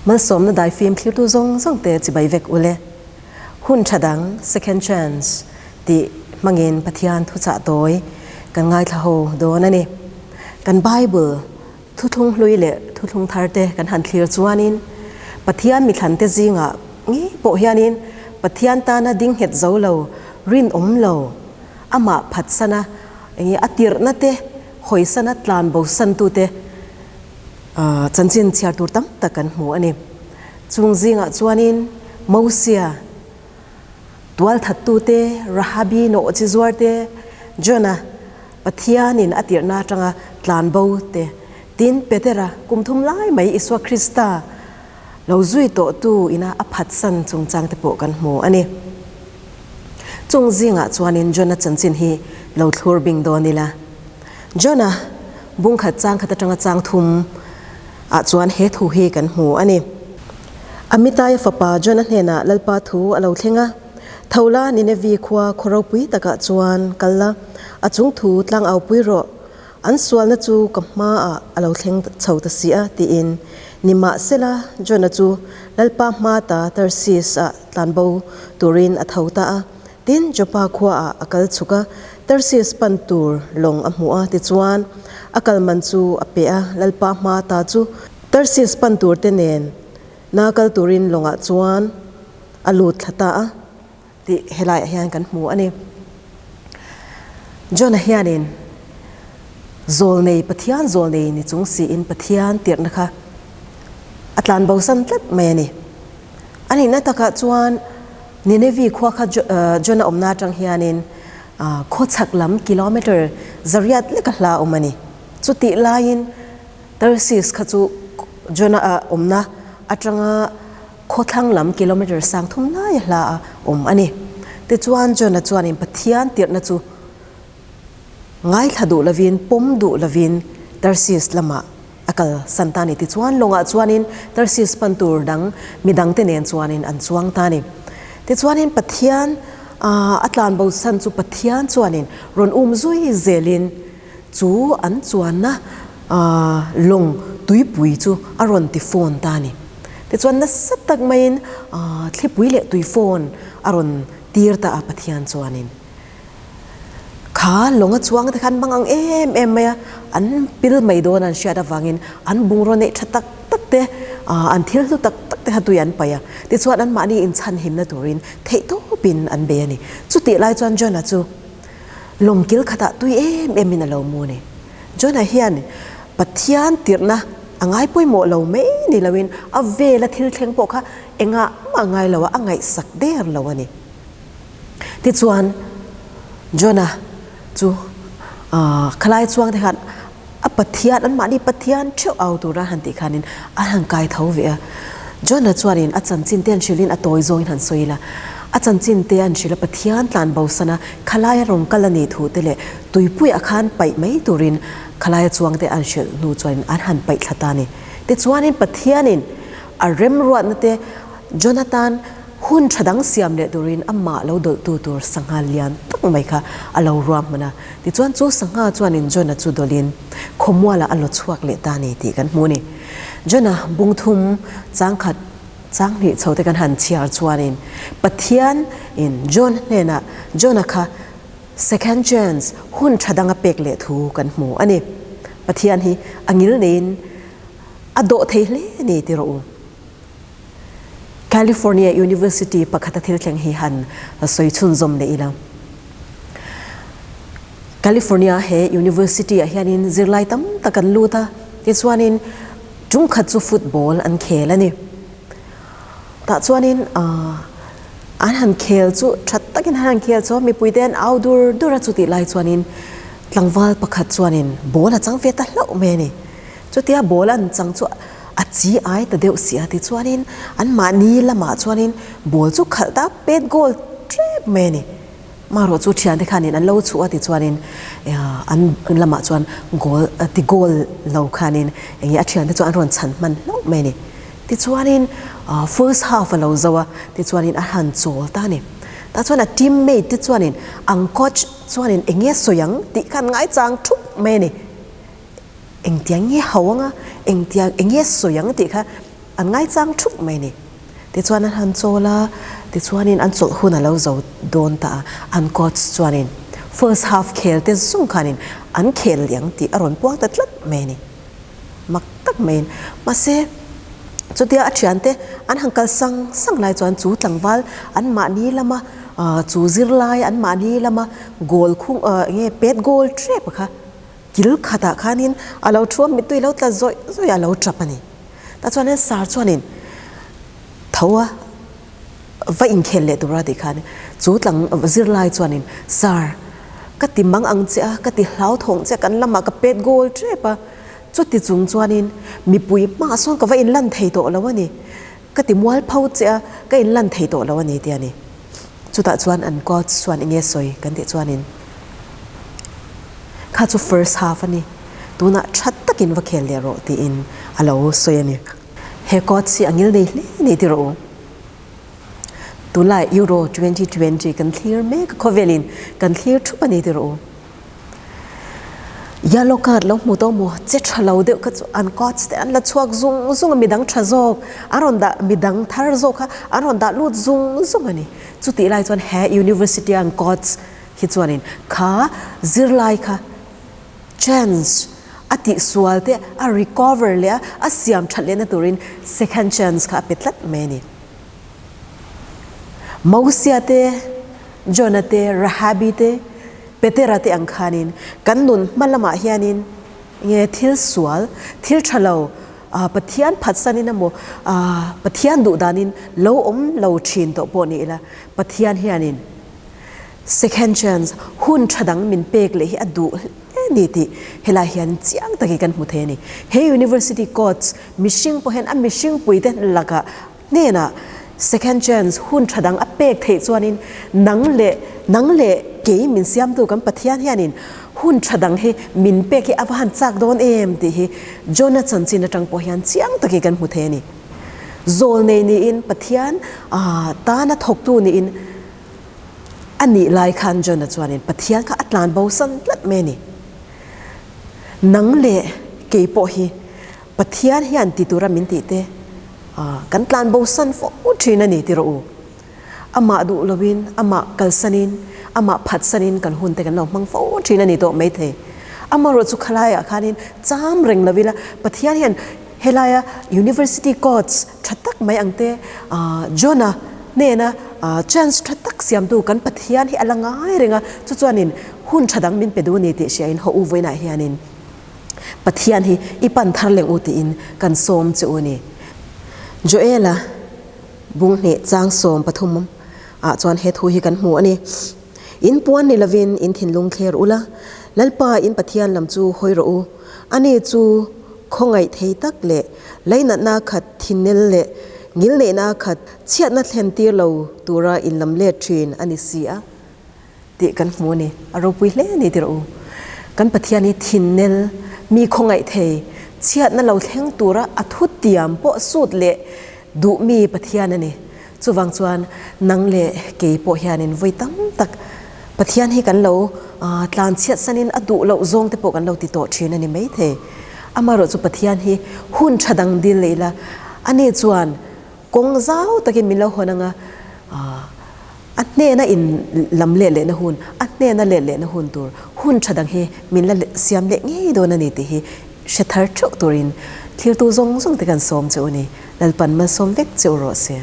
Malsawmna daifim thlirtu zawng zawng te chibai vek ule. Hun tha dang, second chance, tih hmangin Pathian thuchah tawi kan ngaithla ho dawn a ni. Kan Bible thuthlung hlui leh thuthlung thar te kan han thlir chuanin Pathian mithlante zingah ngei pawh hianin Pathian tana ding nghet zo lo, rinawm lo, amah phatsana enge a tirhna te hawisana tlan bosantute chanchin chhiar tur tam tak kan hmu a ni. Chung zingah chuanin Mosia, tualthattute, Rahabi nawh chi zuarte, Jonah, Pathianin a tirhna atanga tlan bo te, tin Petera kum thum lai mai Isua Krista lo zui tawhtu ina a phatsan chungchang te pawh kan hmu a ni. Chung zingah chuanin Jonah chanchin hi lo thlur bing dawn ila. Jonah bungkhat changkhat atanga chang thum ah chuan he thu hi kan hmu a ni. Amitai fapa Jonah hnenah Lalpa thu a lo thleng a, Tho la Ninevi khua khaw ropui takah chuan kal la, a chung thu tlang au pui rawh, an sualna chu ka hmaah a lo thleng chho ta si a, tiin. Nimahsela, Jonah chu Lalpa hma ta Tarsis ah tlanbo turin a tho ta a. Tin, Joppa khuaah a kal chhuk a, Tarsis pan tur lawng a hmu a, tichuan, a kal man chu a pe a, Lalpa hma ta chu Tarsis pan tur te nen na kal turin lawngah chuan a lut thla ta a tih helaiah hian kan hmu a ni. Jonah hianin zawlnei, Pathian zawlnei ni chung siin Pathian tirhna kha a tlan bosan tlat mai a ni. A nihna takah chuan Ninevi khua kha Jonah awmna atang hianin khawchhak lam kilometre zariat leka hla awm a ni. Chutih laiin Tarsis kha chu Jonah awmna atanga khawthlang lam kilometre sang thum laia hla a awm a ni. Tichuan Jonah chuanin Pathian tirhna chu ngaithla duh lovin, pawm duh lovin Tarsis lamah a kal san ta a ni. Tichuan lawngah chuanin Tarsis pan tur dang midangte nen chuanin an chuang ta a ni. Tichuanin Pathian a tlan bo san chu Pathian chuanin rawn um zui zelin chu an chuanna lawng tuipui chu a rawn ti phone ta a ni. Tichuan nasa tak maiin thlipui leh tui phone a rawn tir ta a Pathian chuanin. Kha lawng a chuang te khan mang ang em em mai a, an pil mai dawn an hriat avangin an bungraw neih tha tak tak te, an thil hlu tak tak te kha tui an paih a. Tichuan anmahni inchhanhimna turin theihtawpin an bei a ni. Chutih lai chuan Jonah chu lawng kil khatah tui em emin a lo mu a ni. Jonah hian Pathian tirhna a ngai pawimawh lo mai ni loin a vela thil thleng pawh kha engah mah ngai lo a, a ngaihsak der lo a ni. Tichuan, Jonah chu khalai chuang te khan a Pathian, anmahni Pathian theuh au tura han tih khanin a han kai tho ve a. Jonah chuanin a chanchin te an hrilhin a tawi zawngin han sawi ila, a chanchin te an hrilh a, Pathian tlan bosana khalaia rawn kal a nih thu te leh tuipuiah khan paih mai turin khalaia chuang te an hrilh hnu chuanin an han paih thla ta a ni. Tichuanin Pathianin a remruatna te Jonah tan Hun tha dang siam leh turin amah lo dawlhtu tur sangha lian tak mai kha a lo ruah hman a. Tichuan chu sangha chuanin Jonah chu dawlhin khawmualah a law chhuak leh ta a ni tih kan hmu a ni. Jonah bung thum chang khat chang hnih chho te kan han chhiar chuanin Pathian in Jonah hnenah Jonah kha second chance hun tha dang a pek leh thu kan hmu a ni. Pathian hi a ngil neiin a dawh thei hle a ni ti rawh u. California University pakhata thil thleng hi han sawi chhunzawm leh ila. California he University ah hianin zirlai tam tak an lut a, tichuanin tum khat chu football an khel a ni. Tah chuanin an han khel chu tha takin an han khel chu mipui te an au dur dur a, chutih lai chuanin tlangval pakhat chuanin ball a chang ve ta hlauh mai a ni. Chutia ball an chang chu a chi ai ta deuh si a tichuanin anmahni lamah chuanin ball chu khalh ta pet goal tep mai a ni. Marawh chu thiante khanin an lo chhuh a tichuanin an lamah chuan goal ti goal lo khanin enge a thiante chu an rawn chhan hman hlauh mai a ni. Tichuanin first half a lo zo a tichuanin a han chawl ta a ni. Tah chuan a teammate te chuanin ang coach chuanin enge sawi ang tih khan ngaichang thup mai a ni. Engtiang nge hau anga, engtiang enge sawi ang tih kha. an ngaichang thup mai a ni. Tichuan an han chawl a, tichuanin an chawlh hun a lo zo dawn ta a, an coach chuanin first half khel te zung khanin an khel liang tih a rawn puang ta tlat mai a ni. Mak tak maiin. Mahse, chutia a thiante an han kal sang sang lai chuan chu tlangval an mahni lama chu zirlai an mahni lama goal khung enge pet goal tep kha kil khatah khanin a lo thu a, mittui lo tla zawih zawih a lo tap a ni. Tah chuanin sar chuanin tho a va inkhel leh tura tih khan chu tlang zirlai chuanin sar ka ti mang ang che a, ka ti hlauthawng che a, kan lamah ka pet goal tep a, chuti chung chuanin mipui hmaah sawn ka va inlan thei tawh lo a ni, ka ti mualpho che a, ka inlan thei tawh lo a ni tih a ni. Chutah chuan an coach chuan enge sawi kan tih chuanin kha chu first half a ni, tunah tha takin va khel leh rawh tiin a lo sawi a ni. He coach hi a ngil nei hle ni ti rawh u. Tunlai Euro 2020 kan thlir mek a, khawvelin kan thlir thup a ni ti rawh u. Yellow card lo hmu tawh maw? Che tha lo deuh kha chu an coach te an la chhuak zung zung a, midang tha zawk an rawn dah, midang thar zawk kha an rawn dah lut zung zung a ni. Chutih lai chuan he university a an coach hi chuanin kha zirlai kha chance a tihsual te a recover leh a, a siam that lehna turin second chance kha a pe tlat mai a ni. Mosia te, Jona te, Rahabi te, Petera te ang khanin kan nun hma lamah hianin nge thil sual, thil tha lo, Pathian phatsanin emaw, Pathian duh danin lo awm lo thin tawh pawh ni ila, Pathian hianin second chance, hun tha dang min pek leh hi a duh hle ni tih helai hian chiang takin kan hmu thei a ni. He university coach mihring pawh hian a mihring puite lakah Hnenah second chance hun tha dang a pek theih chuanin nang leh nang leh kei min siamtu kan Pathian hianin hun tha dang hi min pek hi a va han chak dawn em tih hi Jonah chanchin atang pawh hian chiang takin kan hmu thei a ni. Zawlnei niin Pathian tana thawktu niin a nih lai khan Jonah chuanin Pathian kha a tlan bo san tlat mai a ni. Nang leh kei pawh hi Pathian hian ti tura min tih te kan tlan bo san fo thin a ni ti rawh u. Amah duh loin, amah kalsanin, amah phatsanin kan hun te kan lo hmang fo thin a ni tawh maithei. Amaherawh chu khalaiah khanin cham reng lo ila Pathian hian helaia University coach tha tak mai ang te John-a hnena chance tha tak siamtu kan Pathian hi a la ngai reng a, chu chuanin hun tha dang min pe duh a ni tih hriain haw u vawiinah hianin Pathian hi i pan thar leng u tiin kan sawm che u a ni. Joela bunghnih chang 13 ah chuan he thu hi kan hmu a ni. In puan ni lovin in thinlung thler ula, Lalpa in Pathian lam chu hawi rawh u. Ani chu khawngaih thei tak leh leinatna khat thinnel leh ngilneihna khat chhiatna thlen tir lo tura in lam let thin a ni si a. Tih kan hmu a ni. A ropui hle a ni tirh u. Kan Pathian hi thinnel, mi khawngaih thei, chhiatna lo thleng tura a thutiam pawh sut leh duh mi Pathian a ni. Chuvang chuan nang leh kei pawh hianin vawi tam tak Pathian hi kan lo tlan chhiat sanin a duh loh zawng te pawh kan lo ti tawh thin a ni maithei. Amaherawh chu Pathian hi hun tha dang dil leh ila, ani chuan kawng zau takin min lo hawn anga, A hnena in lam leh lehna hun, a hnena let lehna hun tur hun tha dang hi min la siam leh ngei dawn a ni tih hi hre thar theuh turin thiltu zawng zawng te kan sawm che u ni. Lalpan malsawm vek che u rawh se.